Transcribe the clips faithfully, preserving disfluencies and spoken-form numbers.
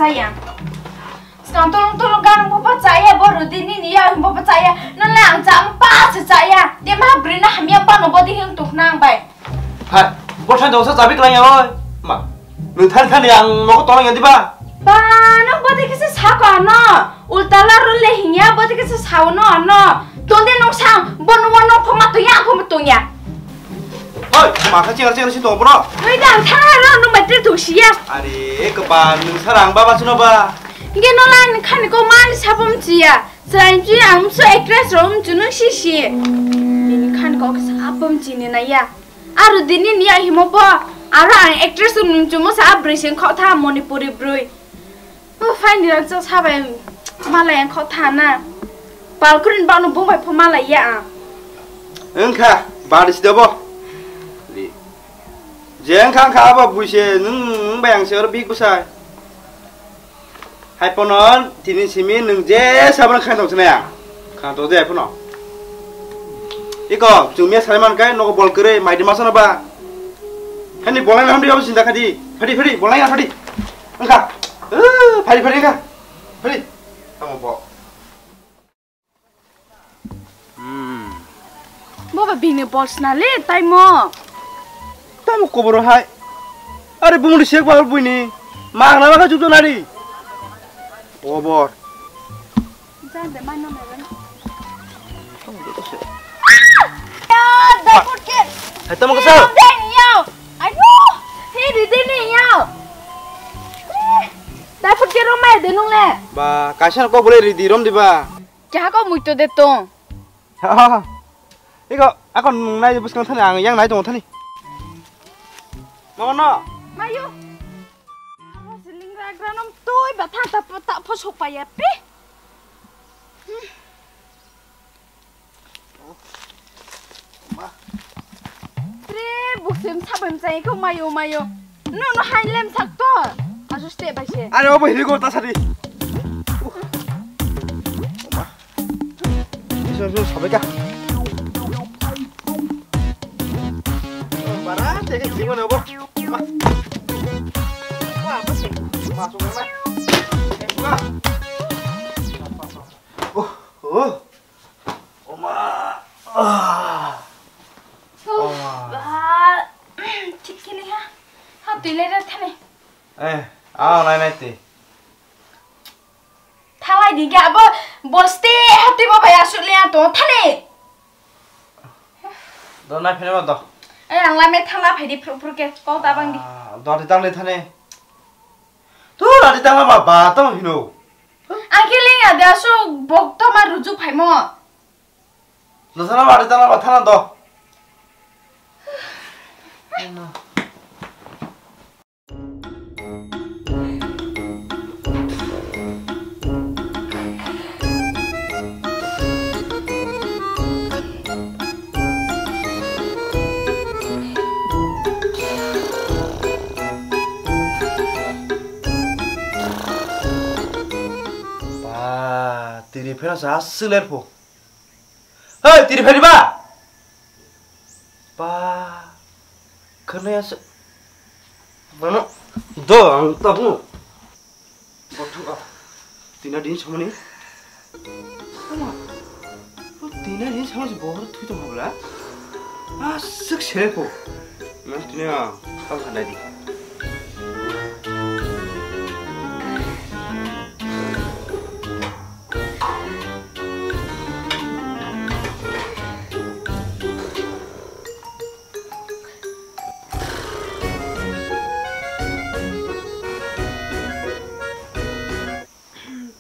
Yang. Skang tulung tulung gan bo pa chaya, bo rudi nini ya bo pa chaya. Nang le ang cham pa se chaya. De ma bri na hamya pa no bodi hin tuk nang bai. Hai, bo than jongsa chabi klang ya oi. Ma, nung than than yang nogo tolong ya diba? Ba, no bodi kisa sa ko no. Ulta la rule hinya bodi kisa sa no no. Tonde nung sang, bo no no phoma to ya, phoma to ya. Hoi, makha chingar chingar si tong bro. Hoi, dang thang ro, nung bai tre thung si ya. Are, keba nung sarang baba sino ba. Ge no lan khani ko man sapom chi ya. Selain chi ang so actress rom chunung si si. Ini khan ko sapom chi ni na ya. Aro dini ni ya himo bo. Aro ang actress rom chumo sa abri sing kho tha Manipuri brui. O, phaini rang chok sabai malai ang kho thana. Palkurin bano bung bai pho malai ya ang. Wngkha, bari si debo. Li. Je wngkha, wngkha, abo buise, nwng, nwng bai ang se oro big bwsai. Hai pono, tini simi nwng je sabra khan tong sinai ang. Khan to je pono. Iko, chumia sari man kai, nogo bol kere, mai di masana ba. Hani bolai na hamdi abo sinda khadi. Phadi, phadi, bolai na phadi. Wngkha. Eh, phadi, phadi, wngkha. Phadi. Tamo bo. Hmm. Boba bini bol sna le, taimo. Tamo koboro hai. Are bumudi sek ba buini. Magna ba juto nari. Kobor. Jande mano meren. Ya, dapur ke. Hai, tamo kasa. Deng ya. Ayo. Hei, ridi ni ya. Dapur ke romai de nung le. Ba, kaisa kok boleh ridi rom di ba. Keha kok muito de tong. Ha, ha, ha. Iko, ako nung nai bwskang thani ang yang nai tong thani. Mama no. Mayu. Abo siling ragra nom tui ba tha ta ta phosok pa ya pe. Ma. Tre busim sabem chai ko mayo mayo. No no hai lem sak to. Asu ste bai se. Are obo hiri go ta sari. Ma. Iso iso sabai ka. Bara te ke simo no bo. Ma. Ma, ma, ma, so ma. Ma. Oh, oh. Oma. Ah. Oh, ba. Thik kini ha. Ha, tui le ra thani. Eh, ah, nai nai ti. Thalai di ga bo boste ha tui bo baya su le to thani. Do nai phene ma do. Eh, ang la me thala phai di phru phru ke ko ta bang di. Ah, do di tang le thani. Tu ra di tang la ba ba to hino. Ang khe leng ya de asuk bok to ma ruju phaimo. Lasana bari tana ba thana do. Ba, tini pheno sa aswk ler pho. Hei, tini pheno ba? Ba, khwnaya se. Mano, do, ang tabuk. Bothang, ah, tina din samani. Ama, o tina din samani bohor thui tong habla. Ah, sik se ko. Nang tini ang tang khanai di.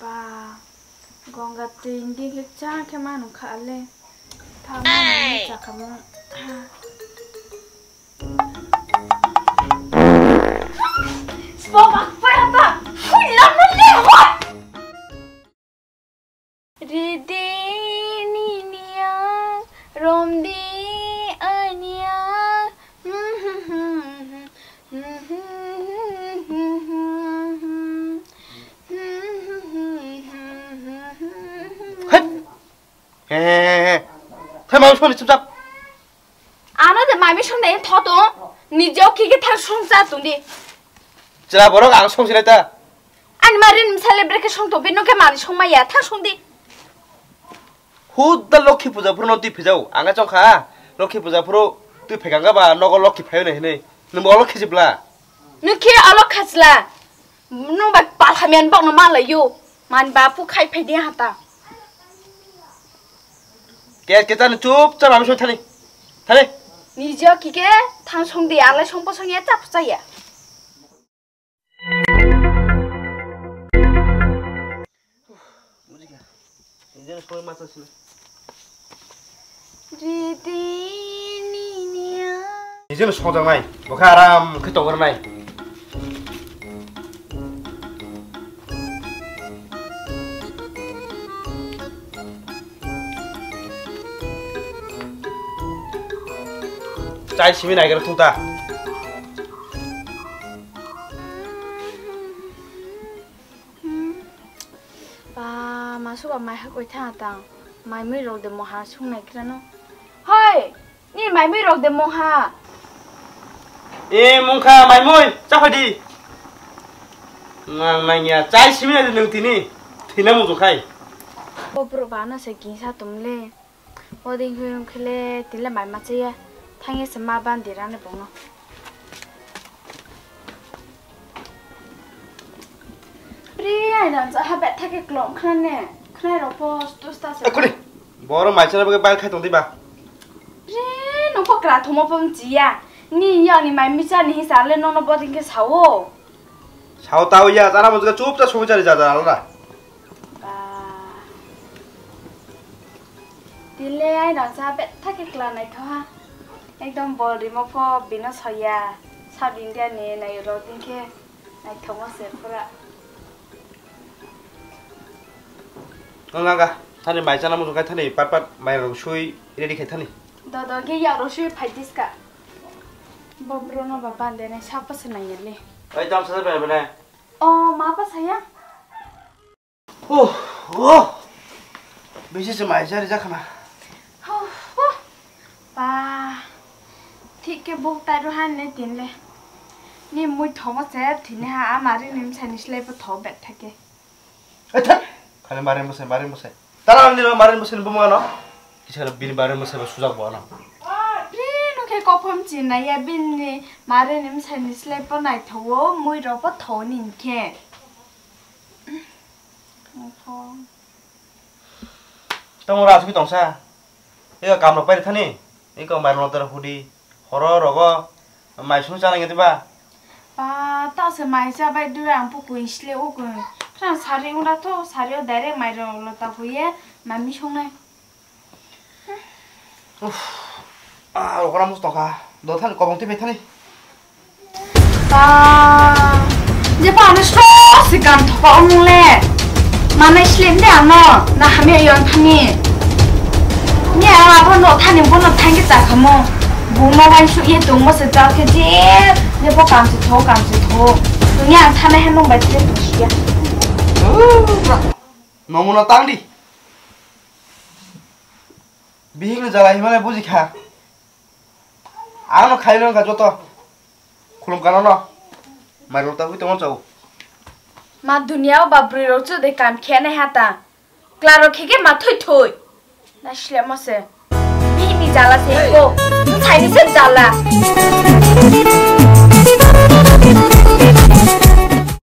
Ba, Ganga twi hingke khe cha khe manu kha le. Tha manu cha kha mo. Spo bak pa ta. Hui lam le hoi. Ridi ninia, romdi ania. Hei! He, he, he, he. Thai mami songni chumchak. Ano de mami song de tho to. Nijeo kiki thar song cha tuni. Chwla borok ang song silai ta. Ani ma rin msale breke song to bino ke mari song maya, thang song di. Hudda Lokhi puja phuru no twi phijao. Anga chong kha, Lokhi puja phuru twi phekang ba nogo Lokhi phayo ne hinui. Nungbo Olokhi jibla. Nukhe Olokhi jibla. Nung bai palhamian bokno malayo. Man ba pu khai phai di hata. Ke, ke tani chup chap ami soi thani. Thani. Nijo kike thang song di alai song po song ya chap chaya. Nijeno songjaknai, bokhe aram khe tongornai. Chai simi naigra thung ta. Ba, ma suba mai hakoi tha tang. Mai mui rok de moha sung nai krano. Hoi, ni mai mui rok de moha. E, mungkha mai mui, cha phai di. Nang nang ya, chai simi nai nung tini. Thina mu khai. Bo bro ba na se gingsa tum le. O ding hui wng khe le tini le mai ma chaya. Thang ye se ma ban di rani bongno. Pri ai dan cha ha bet thake klom khna ne. Khnai rok po stu sta se. Akuni. Boro mai chana bagwi ban khai tong di ba. Pri no po kra thomo po mchiya. Ni ya ni mai mi cha ni hisa le no no bo ding khe sao. Sao tao ya, chana mo chup cha song chari ja ja alada. Ba. Tile ai rang cha bet thake kla naithoha. Ekdom bol rimo pho bino soya. South India ni nai rok ding khe naithokma se pura. Nang ga, thani mai chana mo kai thani pat pat mai rok sui ready khai thani. Do do ge ya ro sui phai dis ka. Bo bro no ba ban de nai sa pa se nai le. Ai tam sa ba ba na. O ma pa saya. Oh, oh. Bisi se mai jari jakhana. Ho, ho. Ba. Thik ke buk tai ro han ne tin le. Ni mui thomo se thini ha amari nim sa ni slai po tho bet thake. Ai thak. Khale mari mo se, mari mo se. Tara ni ro mari mo se ni bumano. Kisa bini mari mo se ba sujak bo ano. Bini no khe kophom chin na ya bini mari nim sa ni slai po nai tho mui ro po tho ni khe. Tong ra asuk tong sa. Eko kam rok pai thani. Eko mai rok tar hudi. Horo rogo. Mai sung chana ngeti ba. Pa ta se mai cha bai dura ang pu kuin sle o kuin. Khna sari ung ra tho sari o direct mai rok lo ta huye. Mami sung nai. Uff. Ah, okra mus tongkha. Do thani kobong twi phai thani. Ba. Je pa ano sro se kan thoka omung le. Manai slem de ano. Na hamya yon thani. Ni ang abo no thani bono thangke cha khamo. Bu no bai su ye tong mo se cha khe je. Je pa kam se tho, kam se tho. Ni ang thana he nong bai se tong su ya. Nomono tang di. Bihik ni jala himale buji kha. Ano khailo wngkha joto. Khulum kano no. Mairok ta hui tongma chao. Ma dunia o ba bwrwi rok chu de kam khe nai hata. Kla rok khe khe ma thui thui. Na sile mo se. Bini jala se ko. Sai ni se jala.